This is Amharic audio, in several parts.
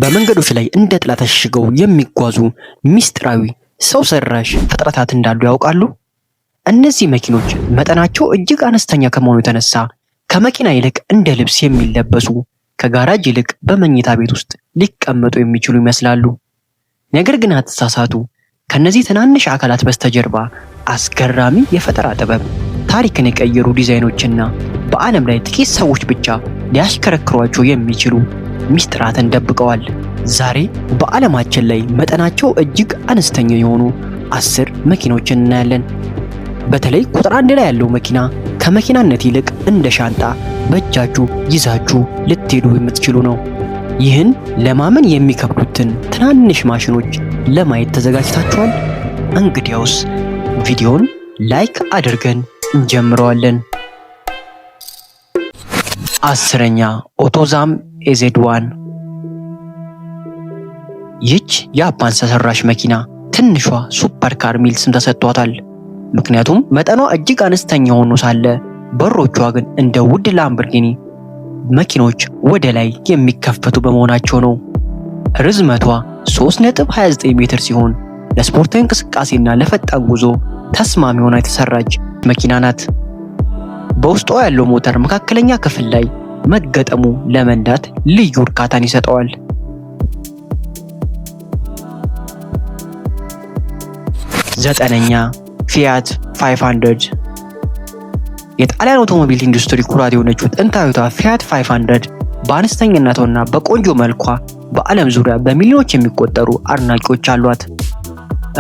በመንገዶች ላይ እንደ ጥላ ተሸሽገው የሚጓዙ ሚስጥራዊ ሰው ሰራሽ ፍጥረታት እንዳሉ ያውቃሉ? እነዚህ መኪኖች መጠናቸው እጅግ አነስተኛ ከመሆኑ የተነሳ ከመኪና ይልቅ እንደ ልብስ የሚለበሱ፣ ከጋራጅ ይልቅ በመኝታ ቤት ውስጥ ሊቀመጡ የሚችሉ ይመስላሉ። ነገር ግን አትሳሳቱ፣ ከነዚህ ትናንሽ አካላት በስተጀርባ አስገራሚ የፈጠራ ጥበብ፣ ታሪክን የቀየሩ ዲዛይኖችና በዓለም ላይ ጥቂት ሰዎች ብቻ ሊያሽከረክሯቸው የሚችሉ ሚስጥራትን ደብቀዋል። ዛሬ በዓለማችን ላይ መጠናቸው እጅግ አነስተኛ የሆኑ 10 መኪኖችን እናያለን። በተለይ ቁጥር 1 ላይ ያለው መኪና ከመኪናነት ይልቅ እንደ ሻንጣ በእጃችሁ ይዛችሁ ልትሄዱ የምትችሉ ነው። ይህን ለማመን የሚከብዱትን ትናንሽ ማሽኖች ለማየት ተዘጋጅታችኋል? እንግዲያውስ ቪዲዮን like አድርገን እንጀምረዋለን። 10ኛ፣ Autozam AZ-1። ይህች ጃፓን ሰራሽ መኪና ትንሿ super car ሚል ስም ተሰጥቷታል። ምክንያቱም መጠኗ እጅግ አነስተኛ ሆኖ ሳለ በሮቿ ግን እንደ ውድ ላምበርጊኒ መኪኖች ወደ ላይ የሚከፈቱ በመሆናቸው ነው። ርዝመቷ 3.29 ሜትር ሲሆን ለስፖርታዊ እንቅስቃሴና ለፈጣን ጉዞ ተስማሚ ሆና የተሰራች መኪና ናት። በውስጧ ያለው ሞተር መካከለኛ ክፍል ላይ መገጠሙ ለመንዳት ልዩ እርካታን ይሰጠዋል። 9ኛ፣ ፊያት 500። የጣሊያን አውቶሞቢል ኢንዱስትሪ ኩራት የሆነችው ጥንታዊቷ ፊያት 500 በአነስተኛነቷና በቆንጆ መልኳ በዓለም ዙሪያ በሚሊዮኖች የሚቆጠሩ አድናቂዎች አሏት።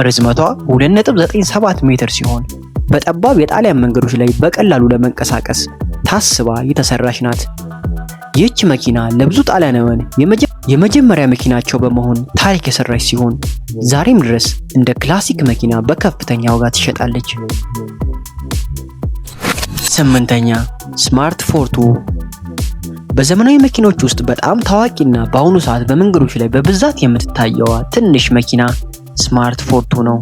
ርዝመቷ 2.97 ሜትር ሲሆን በጠባብ የጣሊያን መንገዶች ላይ በቀላሉ ለመንቀሳቀስ ታስባ የተሰራች ናት። ይህች መኪና ለብዙ ጣሊያናውያን የመጀመሪያ መኪናቸው በመሆን ታሪክ የሰራች ሲሆን ዛሬም ድረስ እንደ classic መኪና በከፍተኛ ዋጋ ትሸጣለች። 8ኛ፣ Smart Fortwo። በዘመናዊ መኪኖች ውስጥ በጣም ታዋቂና በአሁኑ ሰዓት በመንገዶች ላይ በብዛት የምትታየዋ ትንሽ መኪና Smart Fortwo ነው።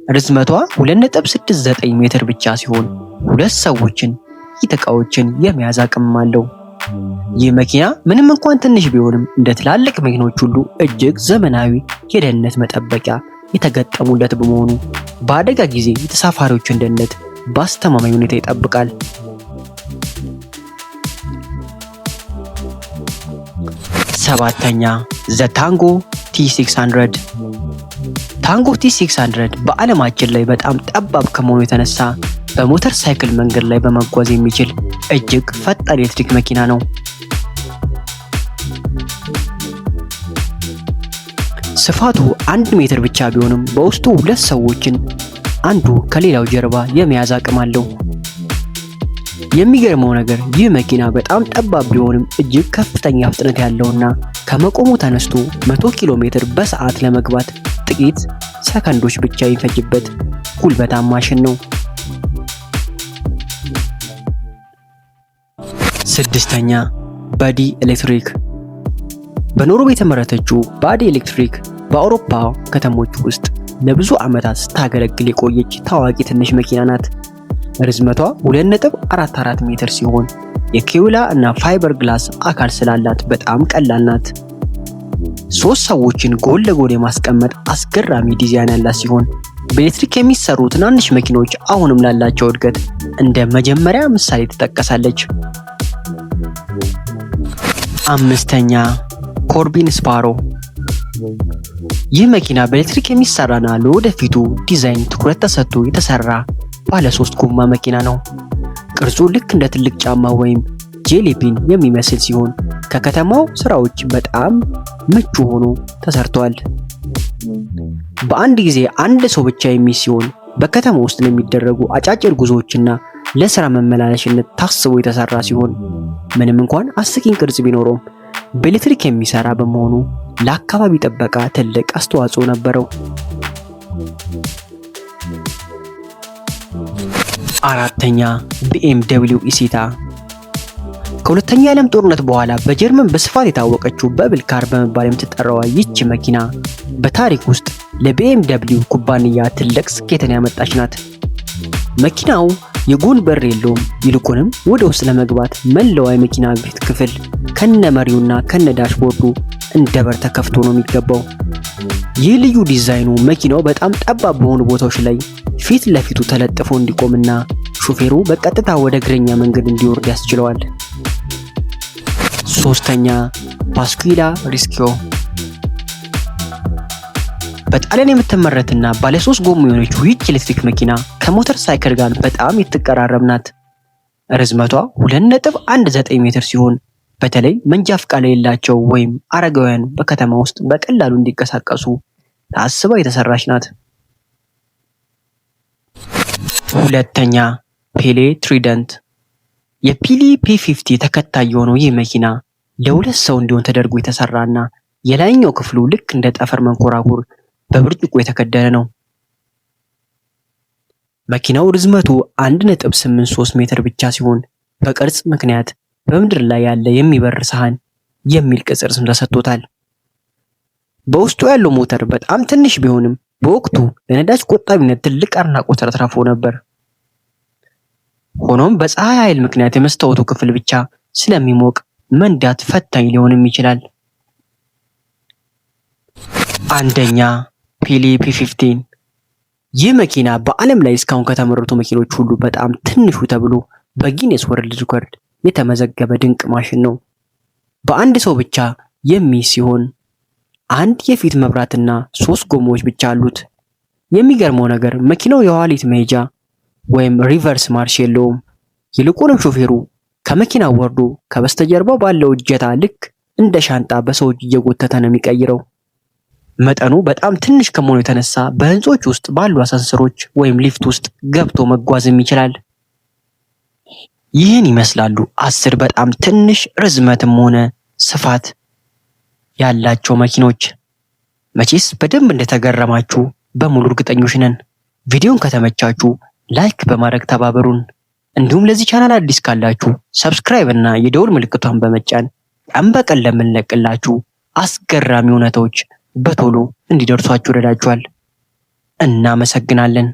ርዝመቷ 2.69 ሜትር ብቻ ሲሆን ሁለት ሰዎችን ጥቂት እቃዎችን የመያዝ አቅም አለው። ይህ መኪና ምንም እንኳን ትንሽ ቢሆንም እንደ ትላልቅ መኪኖች ሁሉ እጅግ ዘመናዊ የደህንነት መጠበቂያ የተገጠሙለት በመሆኑ በአደጋ ጊዜ የተሳፋሪዎችን ደህንነት በአስተማማኝ ሁኔታ ይጠብቃል። 7ኛ፣ The Tango T600። Tango T600 በዓለማችን ላይ በጣም ጠባብ ከመሆኑ የተነሳ በሞተር ሳይክል መንገድ ላይ በመጓዝ የሚችል እጅግ ፈጣን ኤሌክትሪክ መኪና ነው። ስፋቱ 1 ሜትር ብቻ ቢሆንም በውስጡ ሁለት ሰዎችን አንዱ ከሌላው ጀርባ የመያዝ አቅም አለው። የሚገርመው ነገር ይህ መኪና በጣም ጠባብ ቢሆንም እጅግ ከፍተኛ ፍጥነት ያለውና ከመቆሙ ተነስቶ 100 ኪሎ ሜትር በሰዓት ለመግባት ጥቂት ሰከንዶች ብቻ የሚፈጅበት ጉልበታም ማሽን ነው። 6ኛ፣ Buddy Electric። በኖርዌይ የተመረተችው Buddy Electric በአውሮፓ ከተሞች ውስጥ ለብዙ ዓመታት ስታገለግል የቆየች ታዋቂ ትንሽ መኪና ናት። ርዝመቷ 2.44 ሜትር ሲሆን የ Kevlar እና fiber glass አካል ስላላት በጣም ቀላል ናት። ሶስት ሰዎችን ጎን ለጎን የማስቀመጥ አስገራሚ ዲዛይን ያላት ሲሆን በኤሌክትሪክ የሚሰሩ ትናንሽ መኪኖች አሁንም ላላቸው እድገት እንደ መጀመሪያ ምሳሌ ትጠቀሳለች። 5ኛ፣ Corbin Sparrow። ይህ መኪና በኤሌክትሪክ የሚሰራና ለወደፊቱ ዲዛይን ትኩረት ተሰጥቶ የተሰራ ባለ ሶስት ጎማ መኪና ነው። ቅርጹ ልክ እንደ ትልቅ ጫማ ወይም jelly bean የሚመስል ሲሆን ከከተማው ስራዎች በጣም ምቹ ሆኖ ተሰርቷል። በአንድ ጊዜ አንድ ሰው ብቻ የሚይዝ ሲሆን በከተማ ውስጥ ለሚደረጉ አጫጭር ጉዞዎችና ለስራ መመላለሻነት ታስቦ የተሰራ ሲሆን ምንም እንኳን አስቂኝ ቅርጽ ቢኖረውም በኤሌክትሪክ የሚሰራ በመሆኑ ለአካባቢ ጥበቃ ትልቅ አስተዋጽኦ ነበረው። 4ኛ፣ BMW Isetta። ከሁለተኛ የዓለም ጦርነት በኋላ በጀርመን በስፋት የታወቀችው bubble car በመባል የምትጠራዋ ይህች መኪና በታሪክ ውስጥ ለ BMW ኩባንያ ትልቅ ስኬትን ያመጣች ናት። መኪናው የጎን በር የለውም። ይልቁንም ወደ ውስጥ ለመግባት መላዋ የመኪና ቤት ክፍል ከነ መሪውና ከነ dashboard ኡ እንደ በር ተከፍቶ ነው የሚገባው። ይህ ልዩ ዲዛይኑ መኪናው በጣም ጠባብ በሆኑ ቦታዎች ላይ ፊት ለፊቱ ተለጥፎ እንዲቆምና ሾፌሩ በቀጥታ ወደ እግረኛ መንገድ እንዲወርድ ያስችለዋል። ሶስተኛ፣ Pasquilla Rescue። በጣሊያን የምትመረትና ባለ ሶስት ጎማ የሆነችው ይህች ኤሌክትሪክ መኪና ከሞተር ሳይክል ጋር በጣም የምትቀራረብ ናት። ርዝመቷ 2.19 ሜትር ሲሆን በተለይ መንጃ ፍቃድ የሌላቸው ወይም አረጋውያን በከተማ ውስጥ በቀላሉ እንዲንቀሳቀሱ ታስባ የተሰራች ናት። ሁለተኛ፣ Pele Trident። የ Pele P50 ተከታይ የሆነው ይህ መኪና ለሁለት ሰው እንዲሆን ተደርጎ የተሰራና የላይኛው ክፍሉ ልክ እንደ ጠፈር መንኮራኩር በብርጭቆ የተከደነ ነው። መኪናው ርዝመቱ 1.83 ሜትር ብቻ ሲሆን በቅርጽ ምክንያት በምድር ላይ ያለ የሚበር ሰሃን የሚል ቅጽል ስም ተሰጥቶታል። በውስጡ ያለው ሞተር በጣም ትንሽ ቢሆንም በወቅቱ ለነዳጅ ቆጣቢነት ትልቅ አድናቆት አትርፎ ነበር። ሆኖም በፀሐይ ኃይል ምክንያት የመስታወቱ ክፍል ብቻ ስለሚሞቅ መንዳት ፈታኝ ሊሆንም ይችላል። አንደኛ፣ Pele P15። ይህ መኪና በዓለም ላይ እስካሁን ከተመረቱ መኪኖች ሁሉ በጣም ትንሹ ተብሎ በ Guinness World Record የተመዘገበ ድንቅ ማሽን ነው። በአንድ ሰው ብቻ የሚይዝ ሲሆን አንድ የፊት መብራትና ሶስት ጎማዎች ብቻ አሉት። የሚገርመው ነገር መኪናው የኋሊት መሄጃ ወይም reverse ማርሽ የለውም። ይልቁንም ሾፌሩ ከመኪናው ወርዶ ከበስተጀርባው ባለው እጀታ ልክ እንደ ሻንጣ በሰው እጅ እየጎተተ ነው የሚቀይረው። መጠኑ በጣም ትንሽ ከመሆኑ የተነሳ በህንጾች ውስጥ ባሉ አሳንሰሮች ወይም ሊፍት ውስጥ ገብቶ መጓዝም ይችላል። ይህን ይመስላሉ 10 በጣም ትንሽ ርዝመትም ሆነ ስፋት ያላቸው መኪኖች። መቼስ በደንብ እንደተገረማችሁ በሙሉ እርግጠኞች ነን። ቪዲዮን ከተመቻችሁ like በማድረግ ተባበሩን። እንዲሁም ለዚህ ቻናል አዲስ ካላችሁ subscribe እና የደውል ምልክቷን በመጫን ቀን በቀን ለምንለቅላችሁ አስገራሚ እውነታዎች በቶሎ እንዲደርሷችሁ ይረዳችኋል። እናመሰግናለን።